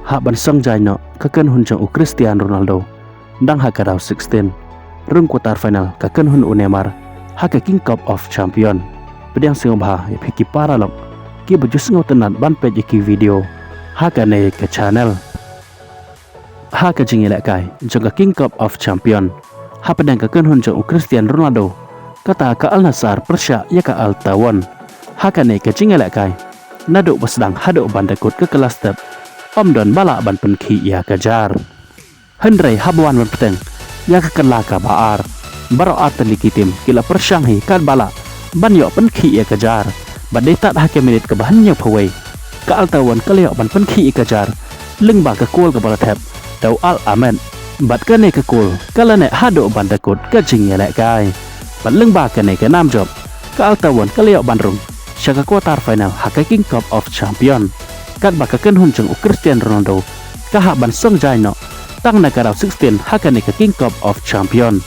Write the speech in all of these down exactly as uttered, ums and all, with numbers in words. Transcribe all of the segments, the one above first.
Hap ban song jai noh ka kynhun jong u Cristiano Ronaldo dang ha ka daw sixteen. Rung quarter final ka kynhun u Neymar ha ka King Cup of Champion. Pdiang sngewbha ïa phi ki paralok kiba ju sngewtynnat ban peit ïa ki video ha kane ka channel. Ha ka jingïalehkai jong ka King Cup of Champion, hapdeng ka kynhun jong u Cristiano Ronaldo, kata ka Al Nassr pyrshah ïa ka Al Taawoun. Ha kane ka jingïalehkai, naduh ba sdang haduh ban da kut ka kylla step, ym don ba lah ban pynkhih ïa ka jar. Hynrei haba wan ban bteng ïa ka kylla kaba ar, baroh artylli ki tim ki la pyrshang hi katba lah ban ïoh pynkhih ïa ka jar. Bad dei tad ha ka minit kaba hynñiewphew wei, ka Al Taawoun ka la ïoh ban pynkhih ïa ka jar lyngba ka kol kaba la thep da u Al Ahmed. Bad kane ka kol ka la neh haduh ban da kut ka jingïalehkai. Bad lyngba kane ka nam jop, ka Al Taawoun ka la ïoh ban rung sha ka quarter final ha ka King Cup of Champion, katba ka kynhun jong u Cristiano Ronaldo ka hap ban song jai noh tang na ka daw sixteen ha kane ka King Cup of Champion.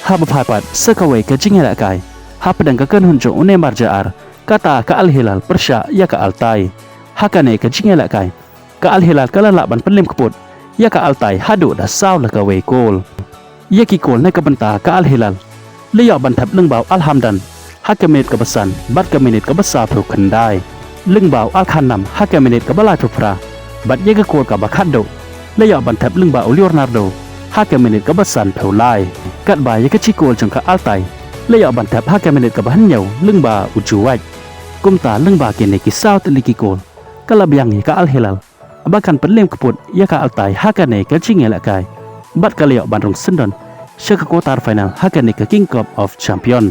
Haba phai pat sa kawei ka jingïalehkai hapdeng ka kynhun jong u Neymar Jr, kata ka Al Hilal pyrshah ïa ka Altay. Ha kane ka jingïalehkai, ka Al Hilal ka la lah ban pynlem kput ïa ka Altay haduh da saw la kawei kol. Ïa ki kol na ka bynta ka Al Hilal la ïoh ban thep lyngba u Al Hamdan ha ka minit kaba san bad ka minit kaba sawphew khyndai, lyngba u Al Khanam ha ka minit kaba laiphew phra, bad ïa ka kol kaba khatduh la ïoh ban thep lyngba u Leonardo ha ka minit kaba sanphew lai. Katba ïa ka chi kol jong ka Altay la ïoh ban thep ha ka minit kaba hynñiew lyngba u Juwaj. Kumta lyngba kine ki saw tylli ki kol, ka la biang ïa ka Al Hilal ba kan pynlem kput ïa ka Altay ha kane ka jingïalehkai, bad ka la ïoh ban rung syndon sha ka quarter final ha kane ka King Cup of Champion.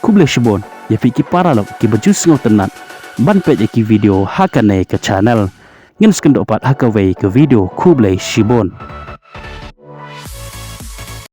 Khublei shibun ïa phi ki paralok kiba ju sngewtynnat ban peit ïa ki video ha kane ka channel. Ngin sa ïakynduh pat ha kawei ka video. Khublei shibun.